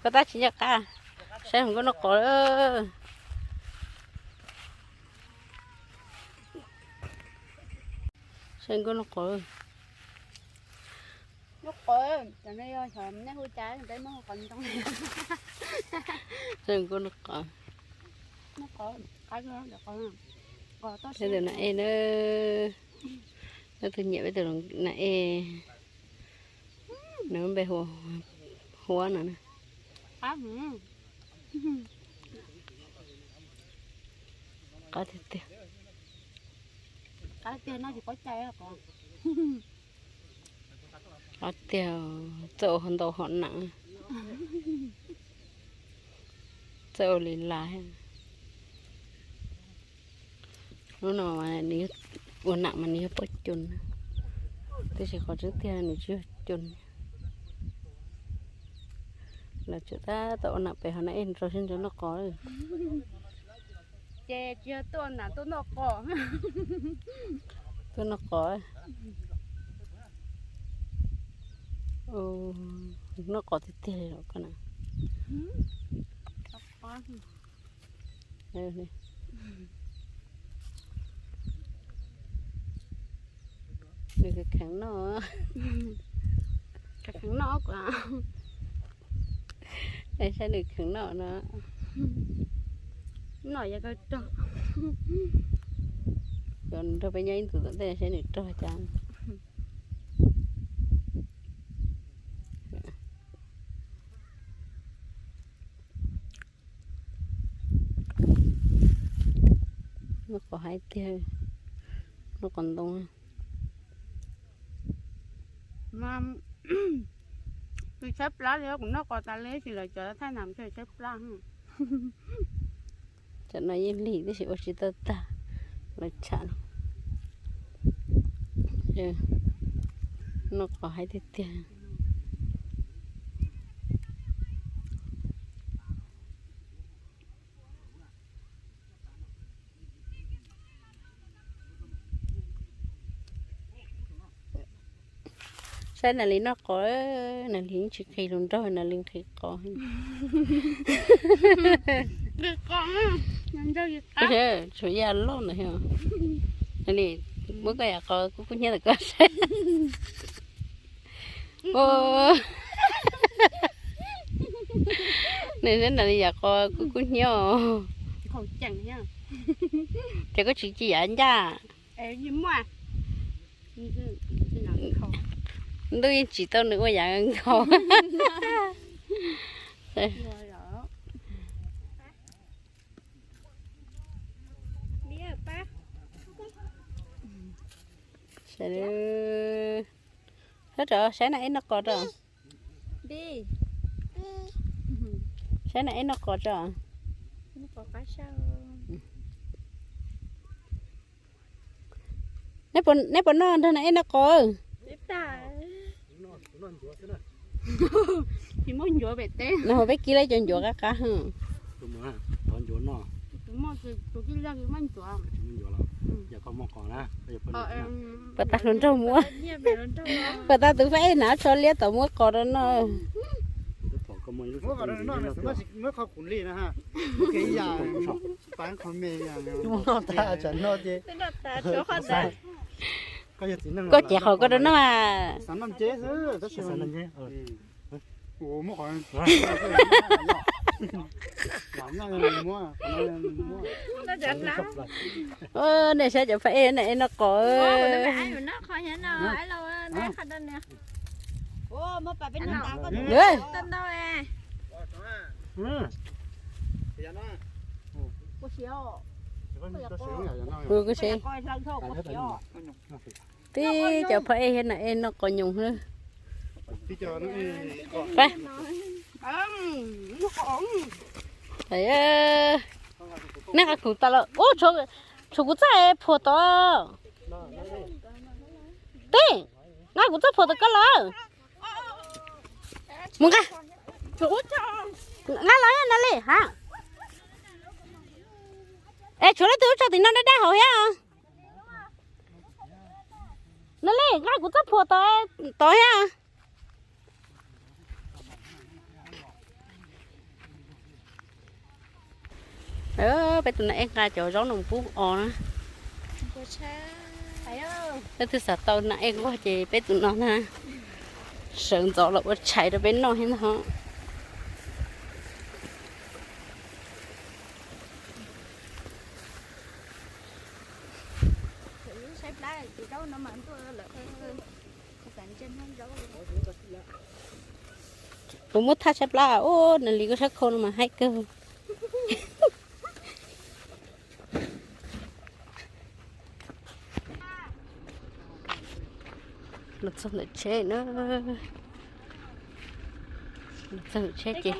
Koj tab tsis nco qab, saib hluas nkauj noj qos. Saib nkauj noj qos. Noj qos, cov no yog xyov nej hu cas, peb Hmoob hu qos ntoo. Saib nkauj noj qos. Noj qos, qab, qos, qos toj siab. Peb tus nas ej na, peb tus nyiam peb tus nas ej. Nws npe hu Huab no na. Qab tiag tiag. Qab tiag, noj tsis paub cai. Qab tiag, txawj ua ntau hom nam. Txawj ua li las. Hnub no nws ua nam mas nws yog pob cua, tab sis qhov tseeb tiag nws tsis yog cua. Lawv tseem tab tom ua nam pem hauv na, es rau siab ntso noj qos. Ces tsis yog tuaj nam tuaj noj qos. Tuaj noj qos. Noj qos tiag tiag li los koj na. Nws kheev noj. Kheev noj. Saib nws kheev noj no. Noj yog kawg rog. Cov nrog peb nyob ib ntus tom ntej saib nws rog cas. Noj qos hais tiag, noj qos ntoo. Nws tshaib plab li, kuv noj qos tas li, tsis lawv cov thaij nam tshaib plab. Cov no yeej lig tab sis ua tsis tau tag, lawv tsham. Noj qos hais tiag tiag. Saib nas li noj qos, nas li tsis nqhis hluas nraug, nas li nqhis qos. Tshuav yaj loj ntawd. Nas li muab koj yam qos kub kub hnyiab ntawm koj saib. Nws saib nas li yam qos kub kub hnyiab. Ces koj tsis ci yav ncaj. Ntuj yeej tsim tau nws ua yam nkaus. Saib rau, saib nas ej noj qos rau. Saib nas ej noj qos rau. Neb puas noj nrog nas ej noj qos? Nws hu peb kib lawv cov ncuav qab qab. Puas tag hluas nraug muab, puas tag tus fab ej hnav tsho liab tod muab qos rau noj. Koj cev qhov koj rau noj. Nej saib cov pab ej, nas ej noj qos. Tib cov pab ej thiab nas ej noj qos nyoos xwb. Nej nqa kuv tas lawm. Ub, tshuav kuv txoj phuam tod. Tij, nqa kuv txoj phuam tod koj lawm. Mus nqa. Nqa los nas li ha. Es tshuav leej twg ub tso tim no daj daj hauv thiab. Nas li nqa kuv txoj phuam tod thiab. Peb tus nas ej nqa cov zaub no pub os na. Leej twg xav tau nas ej nquag ces peb tus no na, sawv ntxov los ua tshais rau peb noj thiab ntag. Kuv muab thaj tshaib plab, ub, nas li koj sab khau no mas haib kawg. Los txog ntawm tsheb na. Los txog ntawm tsheb ces